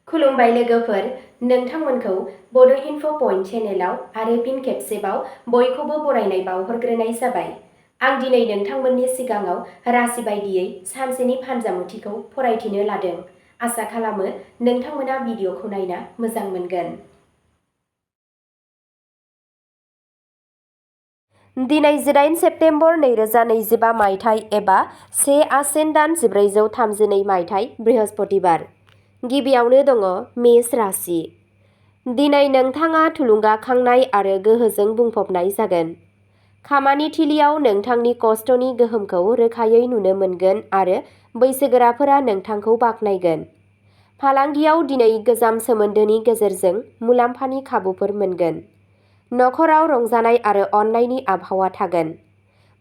खुलुमबाय लोगोफोर, नोंथांमोनखौ बड' इनफ' पइन्ट चेनेलाव आरो फिन खेबसेबाव बयखौबो बरायनाय बावहरग्रोनाय जाबाय। आं दिनै नोंथांमोननि सिगाङाव राशि बायदियै सानसेनि फानजामुथिखौ फरायथिनो लादों। आसा खालामो नोंथांमोना भिडिअखौ नायना मोजां मोनगोन। दिनै 9 सेप्तेम्बर 2025 मायथाइ एबा 1 आसिन दान 1432 मायथाइ बृहस्पतिबार। गिबियावनो दङ मेष राशि। दिनै नोंथाङा थुलुंगाखांनाय आरो गोहोजों बुंफबनाय जागोन। खामानि थिलियाव नोंथांनि खस्थ'नि गोहोमखौ रोखायै नुनो मोनगोन आरो बैसोगोराफोरा नोंथांखौ बाख्नायगोन। फालांगियाव दिनै गोजाम सोमोन्दोनि गेजेरजों मुलाम्फानि खाबुफोर मोनगोन। नखराव रंजानाय आरो अननायनि आबहावा थागोन।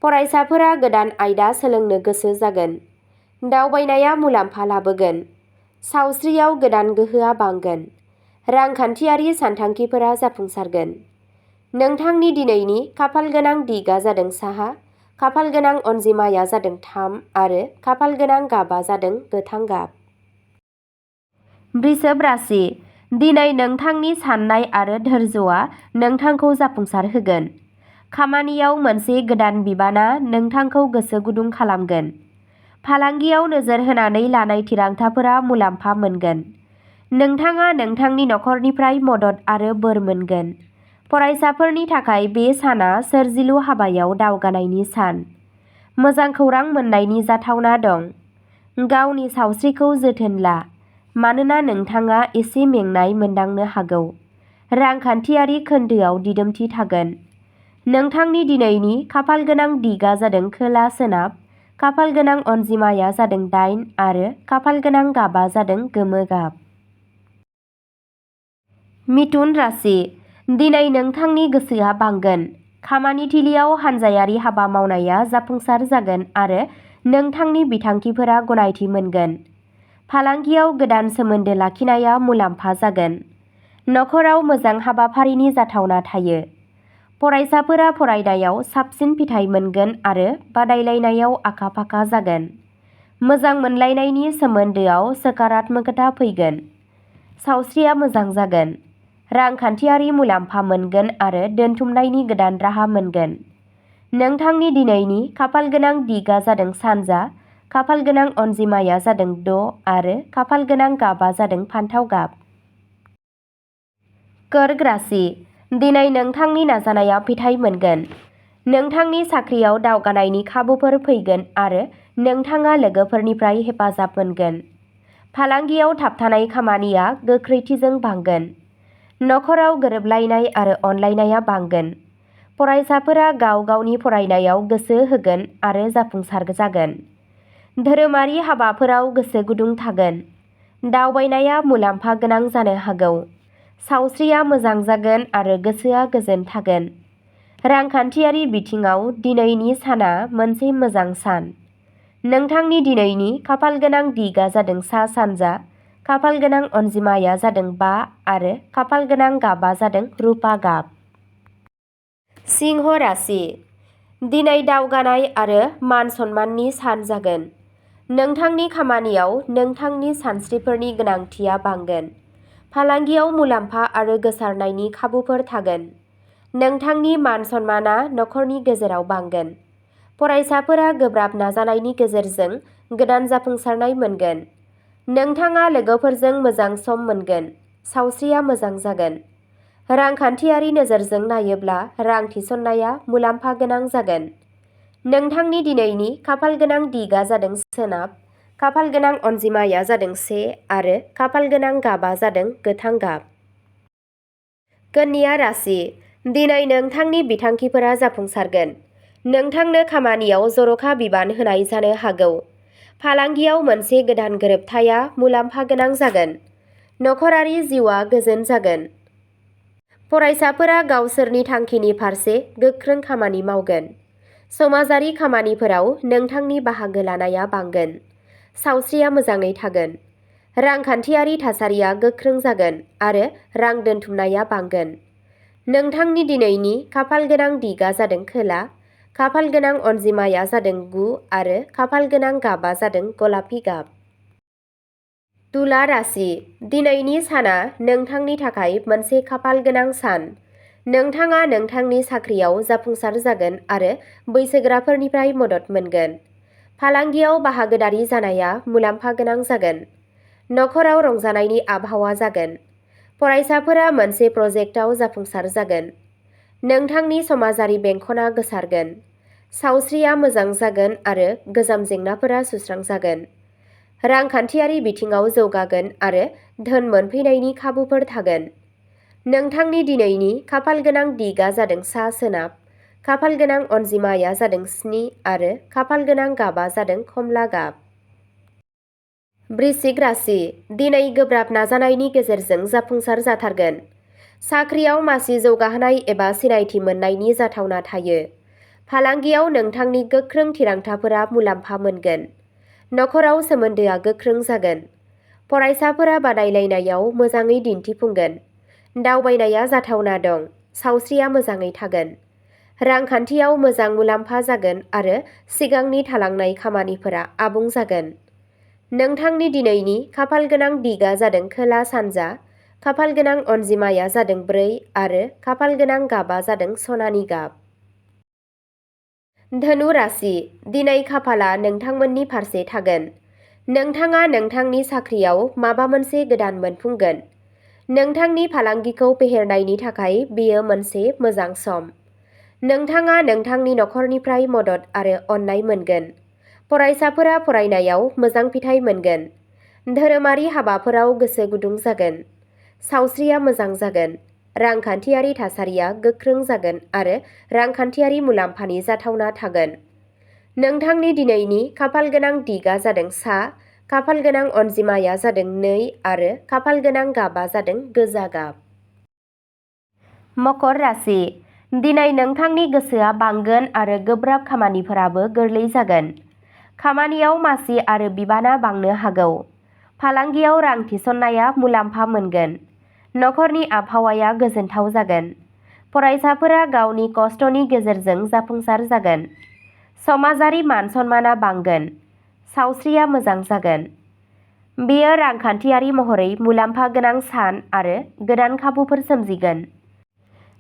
फरायसाफोरा गोदान आयदा सोलोंनो गोसो जागोन। दावबायनाया मुलाम्फा लाबोगोन। सावस्रियाव गोदान गोहोआ बांगोन। रांखान्थियारि सानथांखिफोरा जाफुंसारगोन। नोंथांनि दिनैनि खाफालगोनां दिगआ जादों साहा, खाफालगोनां अनजिमाया जादों 3 आरो खाफालगोनां गाबआ जादों गोथां गाब। वृषभ राशि। दिनै नोंथांनि साननाय आरो धैर्यआ नोंथांखौ जाफुंसार होगोन। खामानियाव मोनसे गोदान बिबानआ नोंथांखौ गोसो गुदुं खालामगोन। फालांगियाव नोजोर होनानै लानाय थिरांथाफोरा मुलाम्फा मोनगोन। नोंथाङा नोंथांनि नखरनिफ्राय मदद आरो बोर मोनगोन। फरायसाफोरनि थाखाय बे साना सोरजिलु हाबायाव दावगानायनि सान। मोजां खौरां मोन्नायनि जाथावना दं। गावनि सावस्रिखौ जोथोन ला, मानोना नोंथाङा एसे मेंनाय मोनदांनो हागौ। रांखान्थियारि खोन्दोआव दिदोमथि थागोन। नोंथांनि दिनैनि खाफालगोनां दिगआ जादों खोला सोनाब, खाफालगोनां अनजिमाया जादों 8 आरो खाफालगोनां गाबआ जादों गोमो गाब। मिथुन राशि। दिनै नोंथांनि गोसोआ बांगोन। खामानि थिलियाव हानजायारि हाबा मावनाया जाफुंसार जागोन आरो नोंथांनि बिथांखिफोरा गनायथि मोनगोन। फालांगियाव गोदान सोमोन्दो लाखिनाया मुलाम्फा जागोन। नखराव मोजां हाबाफारिनि जाथावना थायो। फरायसाफोरा फरायनायाव साबसिन फिथाइ मोनगोन आरो बादायलायनायाव आखा-फाखा जागोन। मोजां मोनलायनायनि सोमोन्दोआव सकारात्मकता फैगोन। सावस्रिया मोजां जागोन। रांखान्थियारि मुलाम्फा मोनगोन आरो दोनथुमनायनि गोदान राहा मोनगोन। नोंथांनि दिनैनि खाफालगोनां दिगआ जादों सानजा, खाफालगोनां अनजिमाया जादों 6 आरो खाफालगोनां गाबआ जादों फान्थाव गाब। कर्क राशि। दिनै नोंथांनि नाजानाया फिथाइ मोनगोन। नोंथांनि साख्रियाव दावगानायनि खाबुफोर फैगोन आरो नोंथाङा लोगोफोरनिफ्राय हेफाजाब मोनगोन। फालांगियाव थाबथानाय खामानिया गोख्रैथिजों बांगोन। नखराव गोरोबलायनाय आरो अनलायनाया बांगोन। फरायसाफोरा गाव गावनि फरायनायाव गोसो होगोन आरो जाफुंसार जागोन। धोरोमारि हाबाफोराव गोसो गुदुं थागोन। दावबायनाया मुलाम्फा गोनां जानो हागौ। सावस्रिया मोजां जागोन आरो गोसोआ गोजोन थागोन। रांखान्थियारि बिथिङाव दिनैनि साना मोनसे मोजां सान। नोंथांनि दिनैनि खाफालगोनां दिगआ जादों सा-सानजा, खाफालगोनां अनजिमाया जादों 5 आरो खाफालगोनां गाबआ जादों रुपा गाब। सिंह राशि। दिनै दावगानाय आरो मान-सन्माननि सान जागोन। नोंथांनि खामानियाव नोंथांनि सानस्रिफोरनि गोनांथिया बांगोन। फालांगियाव मुलाम्फा आरो गोसारनायनि खाबुफोर थागोन। नोंथांनि मान-सन्मानआ नखरनि गेजेराव बांगोन। फरायसाफोरा गोब्राब नाजानायनि गेजेरजों गोदान जाफुंसारनाय मोनगोन। नोंथाङा लोगोफोरजों मोजां सम मोनगोन। सावस्रिया मोजां जागोन। रांखान्थियारि नोजोरजों नायोब्ला रां थिसननाया मुलाम्फा गोनां जागोन। नोंथांनि दिनैनि खाफालगोनां दिगआ जादों सोनाब, खाफालगोनां अनजिमाया जादों 1 आरो खाफालगोनां गाबआ जादों गोथां गाब। कन्या राशि। दिनै नोंथांनि बिथांखिफोरा जाफुंसारगोन। नोंथांनो खामानियाव जर'खा बिबान होनाय जानो हागौ। फालांगियाव मोनसे गोदान गोरोबथाया मुलाम्फा गोनां जागोन। नखरारि जिउआ गोजोन जागोन। फरायसाफोरा गावसोरनि थांखिनि फारसे गोख्रों खामानि मावगोन। समाजारि खामानिफोराव नोंथांनि बाहागो लानाया बांगोन। सावस्रिया मोजाङै थागोन। रांखान्थियारि थासारिया गोख्रों जागोन आरो रां दोनथुमनाया बांगोन। नोंथांनि दिनैनि खाफालगोनां दिगआ जादों खोला, खाफालगोनां अनजिमाया जादों 9 आरो खाफालगोनां गाबआ जादों गलापि गाब। तुला राशि दिनैनि साना नोंथांनि थाखाय मोनसे खाफाल गोनां सान। नोंथाङा नोंथांनि साख्रियाव जाफुंसार जागोन आरो बैसोगोराफोरनिफ्राय मदद मोनगोन। फालांगियाव बाहागोदारि जानाया मुलाम्फा गोनां जागोन। नखराव रंजानायनि आबहावा जागोन। फरायसाफोरा मोनसे प्रजेक्टआव जाफुंसार जागोन। नोंथांनि समाजारि बेंखनआ गोसारगोन। सावस्रिया मोजां जागोन आरो गोजाम जेंनाफोरा सुस्रांजागोन। रांखान्थियारि बिथिङाव जौगागोन आरो धोन मोनफैनायनि खाबुफोर थागोन। नोंथांनि दिनैनि खाफालगोनां दिगआ जादों सा-सोनाब, खाफालगोनां अनजिमाया जादों 7 आरो खाफालगोनां गाबआ जादों खमला गाब। वृश्चिक राशि दिनै गोब्राब नाजानायनि गेजेरजों जाफुंसार जाथारगोन। साख्रियाव मासि जौगाहोनाय एबा सिनायथि मोननायनि जाथावना थायो। फालांगियाव नोंथांनि गोख्रों थिरांथाफोरा मुलाम्फा मोनगोन। नखराव सोमोन्दोआ गोख्रों जागोन। फरायसाफोरा बादायलायनायाव मोजाङै दिन्थिफुंगोन। दावबायनाया जाथावना दं। सावस्रिया मोजाङै थागोन। रांखान्थियाव मोजां मुलाम्फा जागोन आरो सिगांनि थालांनाय खामानिफोरा आबुं जागोन। नोंथांनि दिनैनि खाफालगोनां दिगआ जादों खोला-सानजा, खाफालगोनां अनजिमाया जादों 4 आरो खाफालगोनां गाबआ जादों सनानि गाब। धनु राशि दिनै खाफालआ नोंथांमोननि फारसे थागोन। नोंथाङा नोंथांनि साख्रियाव माबा मोनसे गोदान मोनफुंगोन। नोंथांनि फालांगिखौ फेहेरनायनि थाखाय बेयो मोनसे मोजां सम। नोंथाङा नोंथांनि नखरनिफ्राय मदद आरो अननाय मोनगोन। फरायसाफोरा फरायनायाव मोजां फिथाय मोनगोन। धोरोमारि हाबाफोराव गोसो गुदुं जागोन। सावस्रिया मोजां जागोन। रांखान्थियारि थासारिया गोख्रों जागोन आरो रांखान्थियारि मुलाम्फानि जाथावना थागोन। नोंथांनि दिनैनि खाफालगोनां दिगआ जादों सा, खाफालगोनां अनजिमाया जादों 2 आरो खाफालगोनां गाबआ जादों गोजा गाब। मकर राशि दिनै नोंथांनि गोसोआ बांगोन आरो गोब्राब खामानिफोराबो गोरलै जागोन। खामानियाव मासि आरो बिबाना बांनो हागौ। फालांगियाव रां थिसननाया मुलाम्फा मोनगोन। नखरनि आबहावाया गोजोनथाव जागोन। फरायसाफोरा गावनि खस्थ'नि गेजेरजों जाफुंसार जागोन। समाजारि मान-सन्मानआ बांगोन। सावस्रिया मोजां जागोन। बेयो रांखान्थियारि महरै मुलाम्फा गोनां सान आरो गोदान खाबुफोर सोमजिगोन।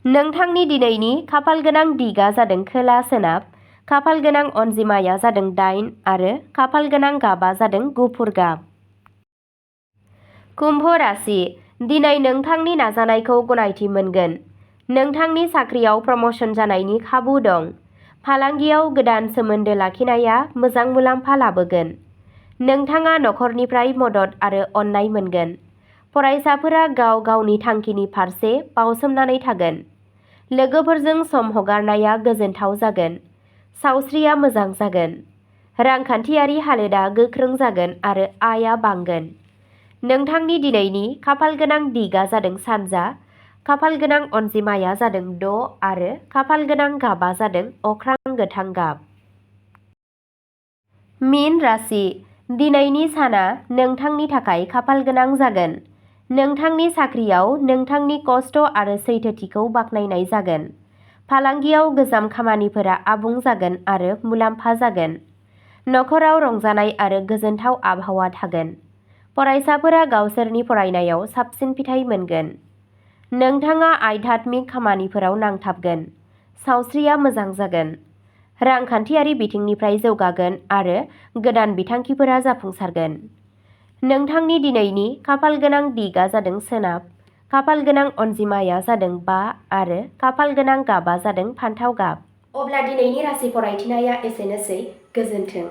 नोंथांनि दिनैनि खाफालगोनां दिगआ जादों खोला-सोनाब, खाफालगोनां अनजिमाया जादों 8 आरो खाफालगोनां गाबआ जादों गुफुर गाब। कुम्भ राशि दिनै नोंथांनि नाजानायखौ गनायथि मोनगोन। नोंथांनि साख्रियाव प्रम'शन जानायनि खाबु दं। फालांगियाव गोदान सोमोन्दो लाखिनाया मोजां मुलाम्फा लाबोगोन। नोंथाङा नखरनिफ्राय मदद आरो अननाय मोनगोन। फरायसाफोरा गाव गावनि थांखिनि फारसे बावसोमनानै थागोन। लोगोफोरजों सम हगारनाया गोजोनथाव जागोन। सावस्रिया मोजां जागोन। रांखान्थियारि हालोदआ गोख्रों जागोन आरो आयआ बांगोन। नोंथांनि दिनैनि खाफालगोनां दिगआ जादों सानजा, खाफालगोनां अनजिमाया जादों 6 आरो खाफालगोनां गाबआ जादों अख्रां गोथां गाब। मीन राशि दिनैनि साना नोंथांनि थाखाय खाफालगोनां जागोन। नोंथांनि साख्रियाव नोंथांनि खस्थ' आरो सैथोथिखौ बाख्नायनाय जागोन। फालांगियाव गोजाम खामानिफोरा आबुं जागोन आरो मुलाम्फा जागोन। नखराव रंजानाय आरो गोजोनथाव आबहावा थागोन। फरायसाफोरा गावसोरनि फरायनायाव साबसिन फिथाय मोनगोन। नोंथाङा आध्यात्मिक खामानिफोराव नांथाबगोन। सावस्रिया मोजां जागोन। रांखान्थियारि बिथिंनिफ्राय जौगागोन आरो गोदान बिथांखिफोरा जाफुंसारगोन। नोंथांनि दिनैनि खाफालगोनां दिगआ जादों सोनाब, खाफालगोनां अनजिमाया जादों 5 आरो खाफालगोनां गाबआ जादों फान्थाव गाब। अब्ला दिनैनि राशि फरायथिनाया एसेनोसै। गोजोन्थों।